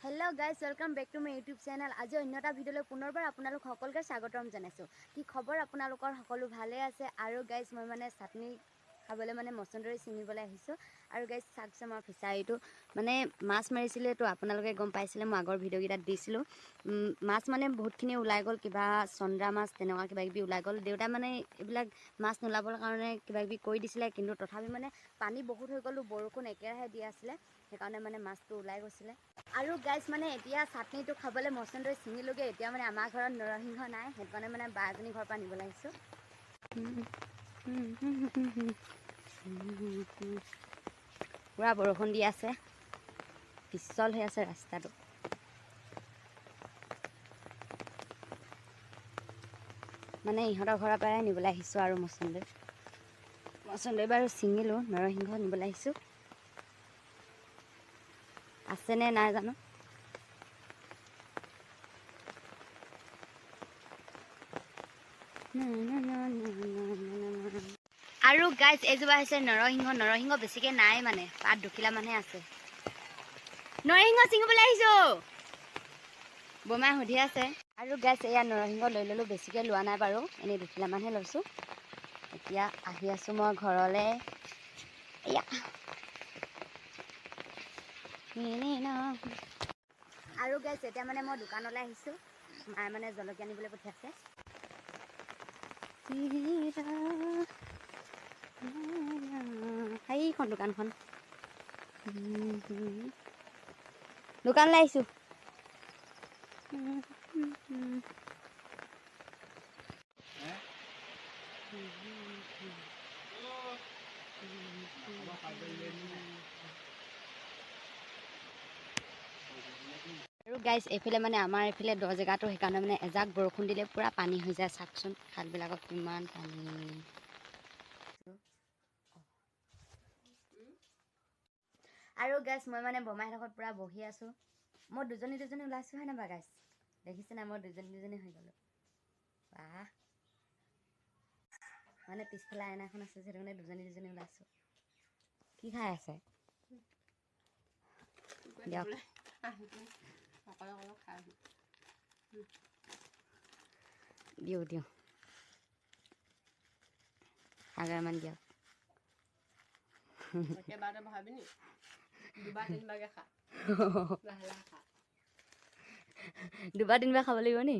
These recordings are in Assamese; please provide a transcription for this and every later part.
Hello guys, welcome back to my YouTube channel. আজি অন্য এটা ভিডিঅ'লৈ পুনৰবাৰ আপোনালোক সকলোকে স্বাগতম জনাইছোঁ। কি খবৰ আপোনালোকৰ? সকলো ভালে আছে? আৰু গাইজ, মই মানে চাটনি খাবলৈ মানে মচন্দৰী ছিঙিবলৈ আহিছোঁ। আৰু গাইজ চাওকচোন, আমাৰ ফিচাৰীটো মানে মাছ মাৰিছিলে তো আপোনালোকে গম পাইছিলে, মই আগৰ ভিডিঅ'কেইটাত দিছিলোঁ। মাছ মানে বহুতখিনি ওলাই গ'ল, কিবা চন্দা মাছ তেনেকুৱা কিবা কিবি ওলাই গ'ল। দেউতাই মানে এইবিলাক মাছ নোলাবৰ কাৰণে কিবা কিবি কৰি দিছিলে, কিন্তু তথাপি মানে পানী বহুত হৈ গ'লো, বৰষুণ একেৰাহে দি আছিলে, সেইকাৰণে মানে মাছটো ওলাই গৈছিলে। আৰু গাইজ মানে এতিয়া চাটনিটো খাবলৈ মচন্দৰী ছিঙিলোগৈ। এতিয়া মানে আমাৰ ঘৰত নৰসিংহ নাই, সেইটো কাৰণে মানে বা এজনী ঘৰৰ পৰা নিবলৈ আহিছোঁ। পূৰা বৰষুণ দি আছে, পিছল হৈ আছে ৰাস্তাটো। মানে ইহঁতৰ ঘৰৰ পৰাই নিবলৈ আহিছোঁ আৰু মচন্দৰী। মচন্দৰী বাৰু ছিঙিলোঁ, নৰসিংহ নিবলৈ আহিছোঁ। আছেনে নাই জানো। আৰু গাইজ এইজোপা হৈছে নৰসিংহ। নৰসিংহ বেছিকৈ নাই, মানে পাত দুখিলা মানহে আছে। নৰসিংহ ছিঙিবলৈ আহিছোঁ, বমাই সুধি আছে। আৰু গাইজ এয়া নৰসিংহ লৈ ল'লোঁ, বেছিকৈ লোৱা নাই বাৰু, এনেই দুখিলা মানহে লৈছোঁ। এতিয়া আহি আছোঁ মই ঘৰলৈ। এয়া আৰু গাইজ এতিয়া মানে মই দোকানলৈ আহিছোঁ, মায়ে মানে জলকীয়া আনিবলৈ পঠিয়াইছে। সেইখন দোকানখন, দোকানলৈ আহিছোঁ। আৰু গাইজ এইফালে মানে আমাৰ এইফালে দ জেগাটো, সেইকাৰণে মানে এজাক বৰষুণ দিলে পূৰা পানী হৈ যায়। চাওকচোন খালবিলাকত কিমান পানী। আৰু গাইজ মই মানে বমাইহঁতৰ ঘৰত পূৰা বহি আছোঁ। মই দুজনী দুজনী ওলাইছোঁ হয় নাই বাৰু গাইজ? দেখিছে নাই, মই দুজনী দুজনী হৈ গ'লোঁ। বাহ, মানে পিছফালে আইনাখন আছে, সেইটো কাৰণে দুজনী দুজনী ওলাইছোঁ। কি খাই আছে দিয়ক? দিওঁ দিওঁ আগাৰমান দিয়ক। দুবাৰ তিনিবাৰ খাব লাগিব নি?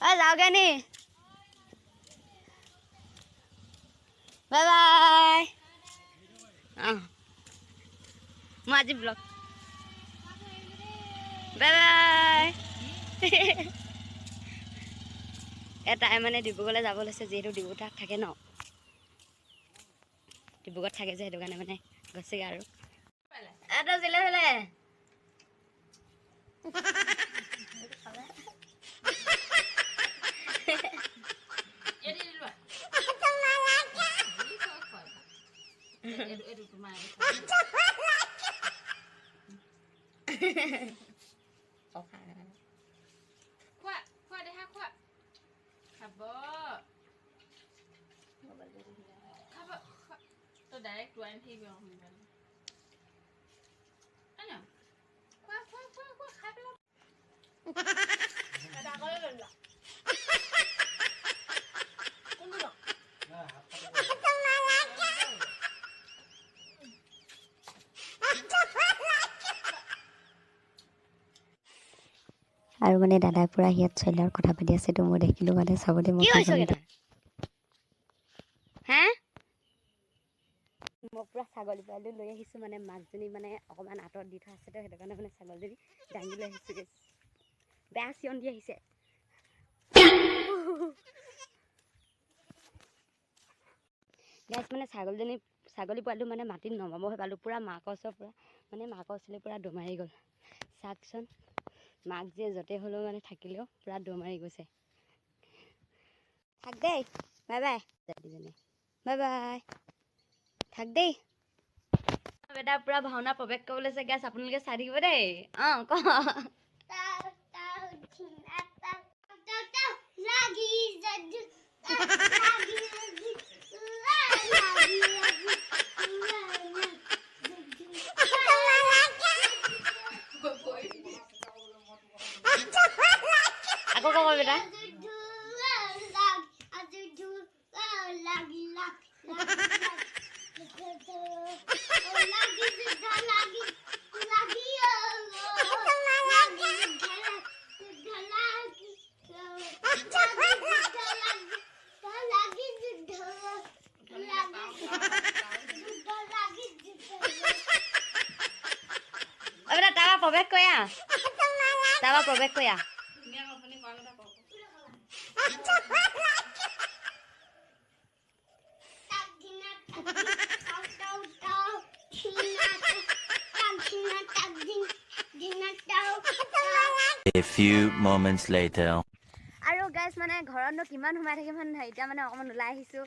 ঐ যাওঁগে নি? Bye bye. মই আজি ব্লগ, বাই বাই। তাই মানে ডিব্ৰুগড়লৈ যাব লৈছে, যিহেতু ডিব্ৰুগড়ত থাকে ন, ডিব্ৰুগড়ত থাকে যে, সেইটো কাৰণে মানে গৈছেগৈ। আৰু এটা জিলে হ'লে আৰু মানে দাদাই পূৰা ইয়াত ছোৱালীৰ লগত কথা পাতি আছে, তো মই দেখিলোঁ মানে চাবলৈ মই পূৰা ছাগলী পোৱালিটো লৈ আহিছোঁ। মানে মাকজনী মানে অকণমান আঁতৰত দি থোৱা আছে, তো সেইটো কাৰণে মানে ছাগলীজনী দাঙি লৈ আহিছোঁ। বেয়া চিঞন দি আহিছে। গাইজ মানে ছাগলীজনী, ছাগলী পোৱালিটো মানে মাটিত নমাবহে পালোঁ, পূৰা মাকৰ ওচৰৰ পৰা মানে মাকৰ ওচৰলৈ পূৰা দমাৰি গ'ল। চাওকচোন, মাক যে য'তে হ'লেও মানে থাকিলেও পূৰা দমাৰি গৈছে। থাক দেই, বাই বাই। দুজনী বাই বাই, থাক দেই। বেটা পূৰা ভাওনা প্ৰৱেশ কৰিবলৈ লৈছে গাইজ, আপোনালোকে চাই থাকিব দেই। অঁ ক। লাগি। বেটা প্ৰৱেশ কৰা তাৰপৰা প্ৰৱেশ কৰা A few moments later. আৰু গাইজ মানে ঘৰতনো কিমান সোমাই থাকিম হয় নহয়, এতিয়া মানে অকণমান ওলাই আহিছোঁ,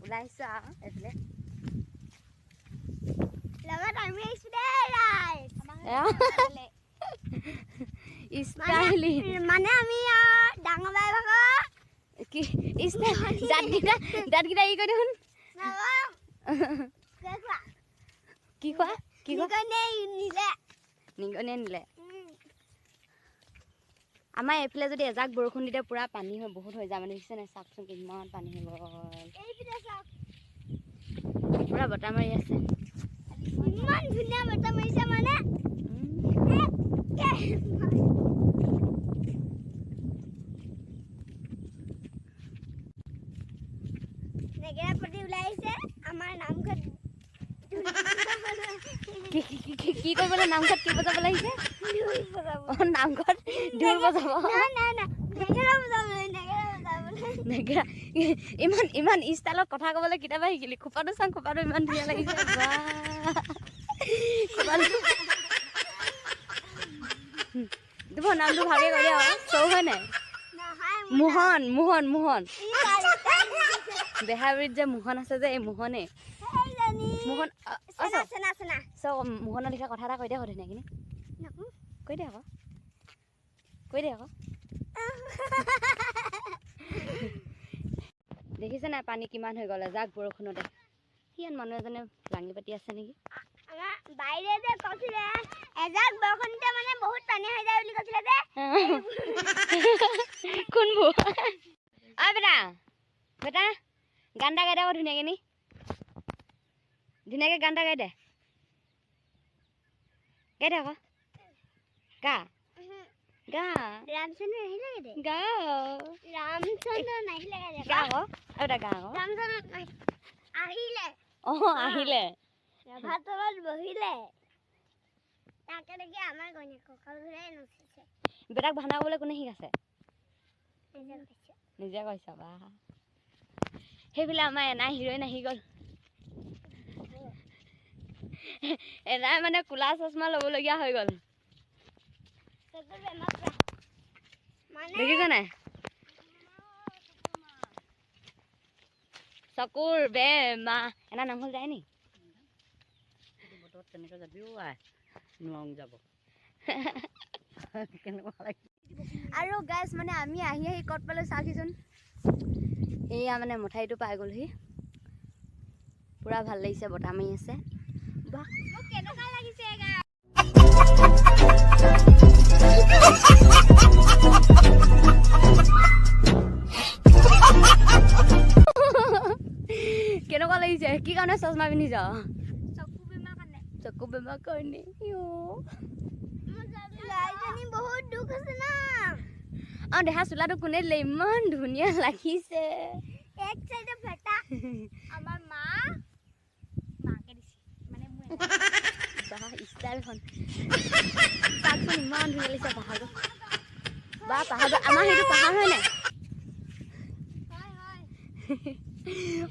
ওলাই আহিছোঁ আৰু এইফালে লগত আমি আহিছোঁ দেই ৰাইজ। ষ্টাইলি মানে আমি ডাঙৰ বাই ভাগৰ কি ষ্টাইল দাঁতকেইটা দাঁতকেইটা ই কৰি দেখোন কি খোৱা কি খোৱা নিলে নিগনিয়ে নিলে। আমাৰ এইফালে যদি এজাক বৰষুণ দি দিয়ে পূৰা পানী হৈ বহুত হৈ যায় মানে, দেখিছে নাই চাওকচোন কিমান পানী হৈ গ'ল, পূৰা বতাহ মাৰি আছে, ইমান ধুনীয়া বতাহ মাৰিছে মানে। নেগেৰা প্ৰতি ওলাই আহিছে আমাৰ নামঘৰত। কি কি কৰিবলৈ নামঘৰত কি বজাবলৈ আহিছে? নামঘৰত ঢোল বজাব। নেগেৰা ইমান ইমান ষ্টাইলত কথা ক'বলৈ কেতিয়াবা শিকিলি? খোপাটো চাওঁ, খোপাটো ইমান ধুনীয়া লাগিছে। খোপাটো তোমাৰ নামটো ভালকে কৈ দিয়া চৌ হয় নাই? মোহন মোহন মোহন বেহাবাৰীত যে মোহন আছে যে, এই মোহনে মোহন মোহনৰ লিখা কথা এটা কৈ দে আকৌ ধুনীয়াখিনি কৈ দে আকৌ, কৈ দে আকৌ। দেখিছে নাই পানী কিমান হৈ গ'ল এজাক বৰষুণতে। সিয়াত মানুহ এজনে লাঙি পাতি আছে নেকি? বাইৰে যে কৈছিলে এজাক বৰষুণতে মানে বহুত পানী হৈ যায় বুলি কৈছিলে যে। কোনবোৰ? অ বেটা বেটা গান এটা গাই দে আকৌ ধুনীয়াকে নি, ধুনীয়াকে গান এটা গাই দে, গাই দে আকৌ, গা গা। ৰামচন্দ্ৰ নাহিলে দে, গা ৰামচন্দ্ৰ নাহিলে গা আকৌ, আৰু এটা গা আকৌ। ৰামচন্দ্ৰ আহিলে, অ আহিলে, ৰভা তলত বহিলে, তাকে দেখি আমাৰ কইনা কঁকাল ঘূৰাই নাচিছে। বেটাক ভাওনা কৰিবলৈ কোনে শিকাইছে? নিজে কৈছ বা। সেইফালে আমাৰ এনাই হিৰইন আহি গ'ল। এনাই মানে ক'লা চশমা ল'বলগীয়া হৈ গ'ল, দেখিছে নাই? চকুৰ বেমা। এনা নামঘৰ যায় নি? আৰু গাইজ মানে আমি আহি আহি ক'ত পালোঁ চাওকচোন, এয়া মানে মঠাইটো পাই গ'লহি। পূৰা ভাল লাগিছে, বতাহ মাৰি আছে। বাহ কেনেকুৱা লাগিছে? কেনেকুৱা লাগিছে? কি কাৰণে চশমা পিন্ধি যাওঁ? চকু বেমাৰ কাৰণে। চকু বেমাৰ কাৰণে। বহুত দুখ আছে না। অ দেহা চোলাটো কোনে দিলে? ইমান ধুনীয়া লাগিছে। এক চাইডে ফটা। আমাৰ মা মাকে দিছে মানে মোৰ। বাহ ষ্টাইলখন চাওকচোন, ইমান ধুনীয়া লাগিছে পাহাৰটো। বা পাহাৰটো আমাৰ সেইটো পাহাৰ হয় নাই?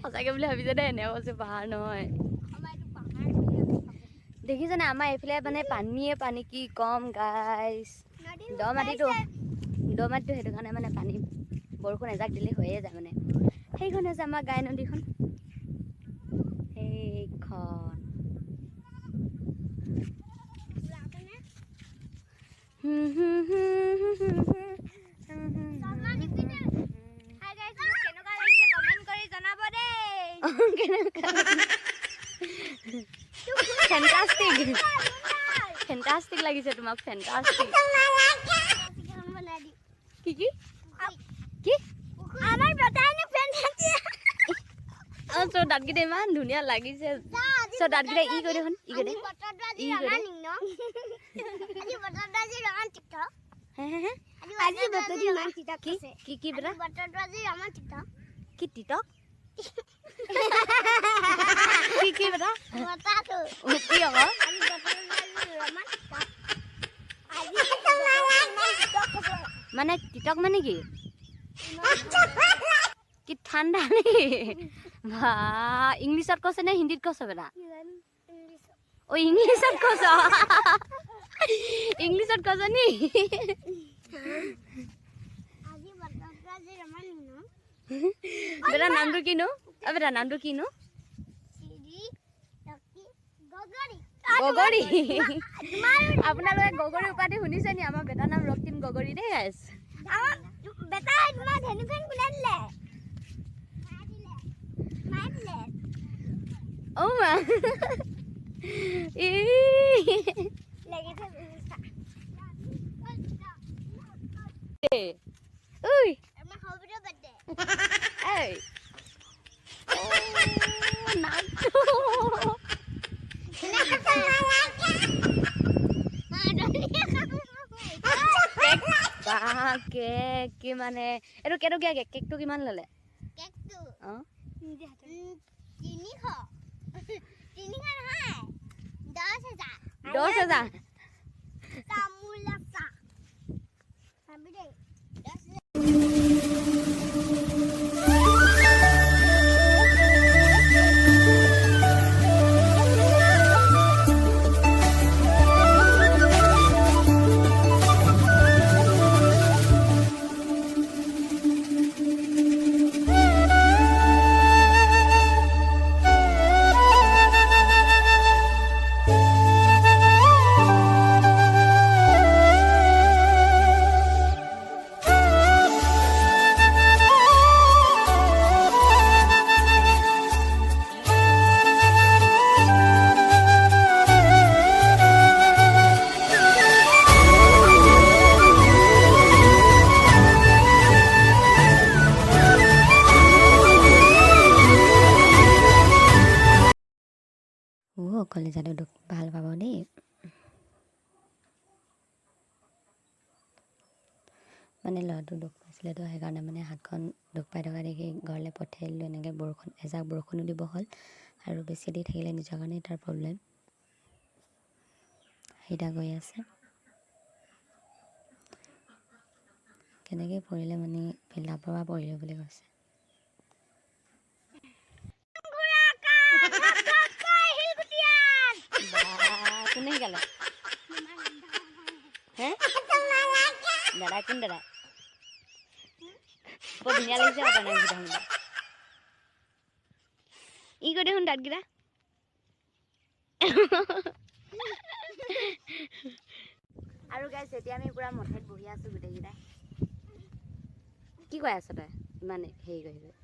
সঁচাকে বুলি ভাবিছে দেই, এনে কৈছো পাহাৰ নহয়। দেখিছে নাই আমাৰ এইফালে মানে পানীয়ে পানী, কি কম গাইজ। দ মাটিটো, দ মাটিটো সেইটো কাৰণে মানে পানী বৰষুণ এজাক দিলে হৈয়ে যায় মানে। সেইখন হৈছে আমাৰ গাই নদীখন, সেইখন। ফেণ্টাষ্টিক ফেণ্টাষ্টিক লাগিছে তোমাক, ফেণ্টাষ্টিক। কি কি দাঁতকেইটা ইমান ধুনীয়া লাগিছে। চ দাঁতকেইটা ই কৰি দেখোন, ই কৰি দে। কি কি বেটা কি তিতক কি কি বেটা কি আকৌ? মানে তিতক মানে কি? কি ঠাণ্ডা নেকি? বা ইংলিছত কৈছে নে হিন্দীত কৈছ বেটা? অ ইংলিছত কৈছ, ইংলিছত কৈছ নি? বেটা নামটো কিনো? অ বেটা নামটো কিনো? গগৰী। আপোনালোকে গগৰী উপাধি শুনিছে নি? আমাৰ বেটাৰ নাম ৰক্তিম গগৰী দেই গাইছ। অ মা কেক কি মানে এইটো কেটকীয়া কেক? কেকটো কিমান ল'লে? 10,000। কলিজাটো দুখ ভাল পাব দেই। মানে ল'ৰাটো দুখ পাইছিলেতো, সেইকাৰণে মানে হাতখন দুখ পাই থকা দেখি ঘৰলৈ পঠিয়াই দিলোঁ। এনেকৈ বৰষুণ এজাক বৰষুণো দিব হ'ল আৰু বেছি দেৰি থাকিলে নিজৰ কাৰণেই তাৰ প্ৰব্লেম। সেইটা গৈ আছে কেনেকৈ পৰিলে মানে ফিল্ডাৰ পৰা পৰিলে বুলি কৈছে। কোনে শিকালে হে দাদা? কোন দাদা? বৰ ধুনীয়া লাগিছে আপোনাৰ ই কৈ দেখোন দাঁতকেইটা। আৰু গাইছ এতিয়া আমি পুৰা মঠাইত বহি আছো গোটেইকেইটাই। কি কৈ আছ তই ইমান হেৰি কৰি কৰি?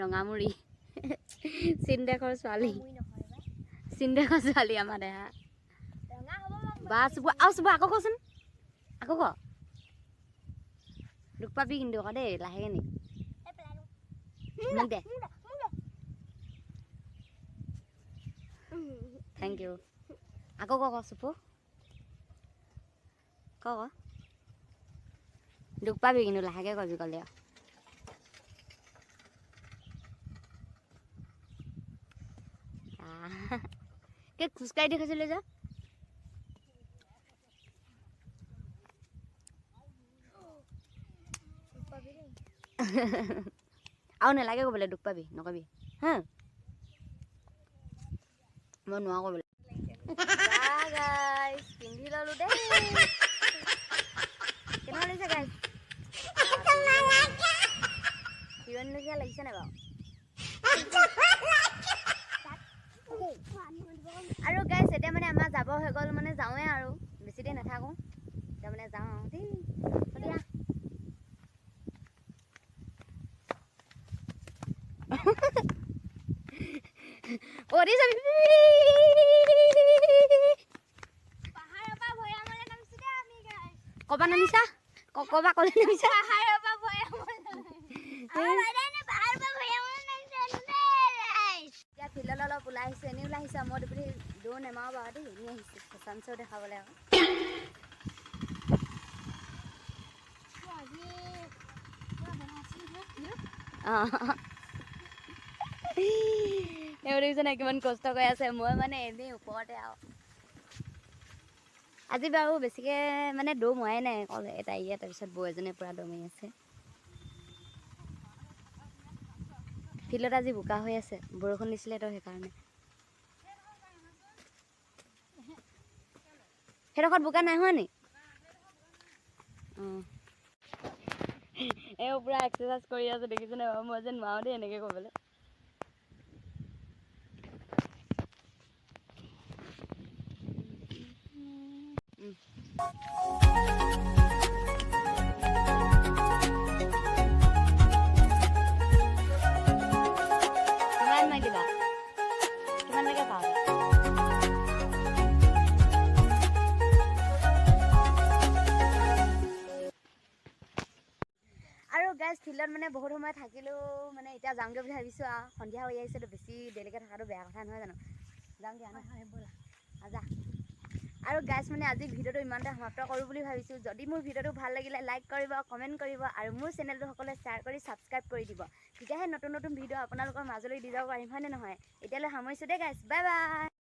ৰঙামুৰি চিনদেশৰ ছোৱালী, চিনদেশৰ ছোৱালী আমাৰ দেহা। বা চুবু আৰু চুবু আকৌ কচোন, আকৌ ক। দুখ পাবি কিন্তু আকৌ দেই, লাহেকে নি মোক দে। Thank U. আকৌ ক চুপু ক ক। দুখ পাবি কিন্তু লাহেকে কবি ক'লে। কে খোজকাঢ়ি দেখাইছিলে যা। আৰু নালাগে ক'বলৈ, দুখ পাবি, নকবি হা, মই নোৱাৰো ক'বলৈ। পিন্ধি ল'লো দেই, কেনেকুৱা লাগিছে গাইজ? হিৰণ লেখীয়া লাগিছে নাই বাৰু? আৰু গাইজ এতিয়া মানে আমাৰ যাব হৈ গ'ল, মানে যাওঁৱে আৰু বেছি দেৰি নাথাকোঁ, এতিয়া মানে যাওঁ আৰু দেই। দিয়া পৰি যাবি। ক'বা নামিছা? ক'বা ক'লে নামিছা? পাহাৰৰ পৰা ভৈয়ামলৈ। আমাৰ বাইদেউ পাহাৰৰ পৰা ভৈয়ামলৈ নামিছে দেই। এতিয়া ফিল্ডলৈ অলপ ওলাই আহিছোঁ, এনেই ওলাই আহিছোঁ আৰু। মই বুলি দৌৰ নেমাৰো বাৰু দেই, এনেই আহিছোঁ ফেশ্বন শ্ব' দেখাবলৈ আকৌ। অঁ, এওঁ দেখিছে নাই কিমান কষ্ট কৰি আছে, মই মানে এনেই ওপৰতে আৰু। আজি বাৰু বেছিকৈ মানে দৌৰ মৰাই নাই, অকল এটা ইয়াত, তাৰপিছত বৌ এজনে পূৰা দৌৰ মাৰি আছে। ফিল্ডত আজি বোকা হৈ আছে, বৰষুণ দিছিলে তো সেইকাৰণে। সেইডোখৰত বোকা নাই হোৱা নি? অঁ, এওঁ পূৰা এক্সাৰচাইজ কৰি আছে, দেখিছেনে বাৰু? মই যে নোৱাৰোঁ দেই এনেকৈ কৰিবলৈ। কিমান মাৰি দিবা? কিমানলৈকে পাওঁ? আৰু গাইজ, ফিল্ডত মানে বহুত সময় থাকিলোঁ, মানে এতিয়া যামগৈ বুলি ভাবিছোঁ আৰু। সন্ধিয়া হৈ আহিছে, বেছি দেৰিলৈকে থকাটো বেয়া কথা নহয় জানো? যামগৈ আৰু ন? যা। আৰু গাইজ, মানে আজি ভিডিঅ'টো ইমানতে সমাপ্ত কৰোঁ বুলি ভাবিছোঁ। যদি মোৰ ভিডিঅ'টো ভাল লাগিলে লাইক কৰিব, কমেণ্ট কৰিব আৰু মোৰ চেনেলটো সকলোৱে শ্বেয়াৰ কৰি ছাবস্ক্ৰাইব কৰি দিব। তেতিয়াহে নতুন নতুন ভিডিঅ' আপোনালোকৰ মাজলৈ দি যাব পাৰিম, হয়নে নহয়? এতিয়ালৈ সামৰিছোঁ দেই গাইজ, বাই বাই।